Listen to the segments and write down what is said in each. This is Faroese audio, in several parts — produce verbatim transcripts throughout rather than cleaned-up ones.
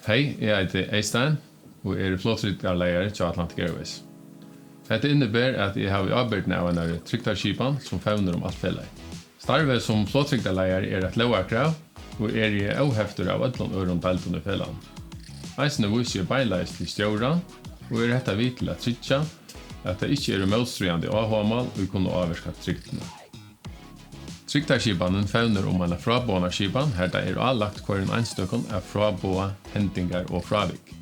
Hey, eg eiti Eystein og eri flogtrygdarleiðari hjá Atlantic Airways. Hetta inniber, at eg havi ábyrgdina av einari trygdarskipan, sum fevnir um alt felagið. Starvið sum flogtrygdarleiðari er eitt lógarkrav og eri eg óheftur av øllum øðrum deildum í felagnum. Eisini vísi eg beinleiðis til stjóran og er hetta við til at tryggja, at tað ikki eru mótstríðandi áhugamál, ið kunnu ávirka trygdina. Trygdarskipanin fevnir um eina fráboðanarskipan, har tað er álagt hvørjum einstøkum at fráboða hendingar og frávik.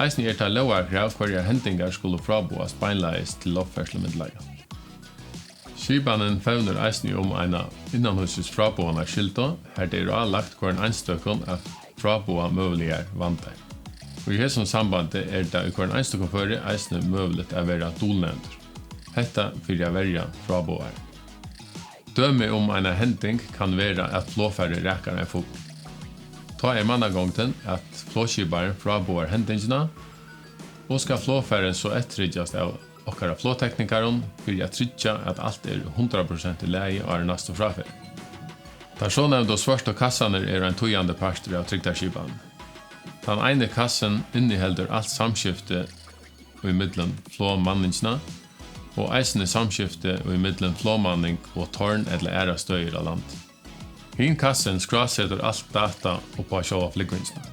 Eisini er tað lógarkrav, hvørjar hendingar skulu fráboðast beinleiðis til Luftfartsmyndugleikan. Skipanin fevnir eisini um eina innanhýsis fráboðanarskyldu, har tað er álagt hvørjum einstøkum at fráboða møguligar vandar. Og í hesum sambandi er tað í hvørjum einstøkum føri eisini møguligt at vera dulnevndur. Hetta fyri at verja fráboðaran. Dømi um eina hending kann vera, at flogfarið rakar ein fugl. Tá er mannagongdin, at flogskiparin fráboðar hendingina, og skal flogfarið so eftirfylgjast av okkara flogteknikarum fyri at tryggja, at alt er hundrað prosent í lagi áðrenn næstu fráferð. Teir sonevndu svørtu kassarnir eru ein týðandi partur av trygdarskipanini. Tann eini kassin inniheldur alt samskifti í millum flogmanningina og eisini samskifti í millum flogmanning og torn ella aðrar støðir á landi. Hin kassin skrásetur alt data upp á sjálva flúgvingina.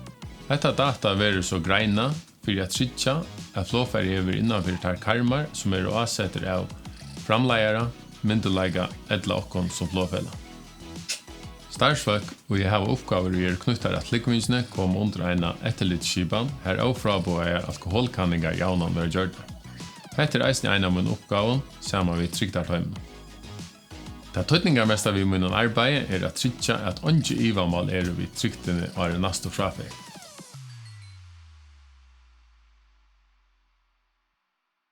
Hetta data verður so greinað fyri at tryggja, at flogfarið hevur verið innan fyri teir karmar, sum eru ásettir av framleiðara, myndugleika ella okkum sum flogfelag. Starvsfólk, ið hava uppgávur, ið eru knýttar at flúgvingini, koma undir eina eftirlitsskipan, har ófráboðaðar alkoholkanningar javnan verða gjørdar. Hetta er eisini ein av mínum uppgávum, saman við trygdartoyminum. Tað týdningarmesta við mínum arbeiði er at tryggja, at eingi ivamál eru við trygdini áðrenn næstu fráferð.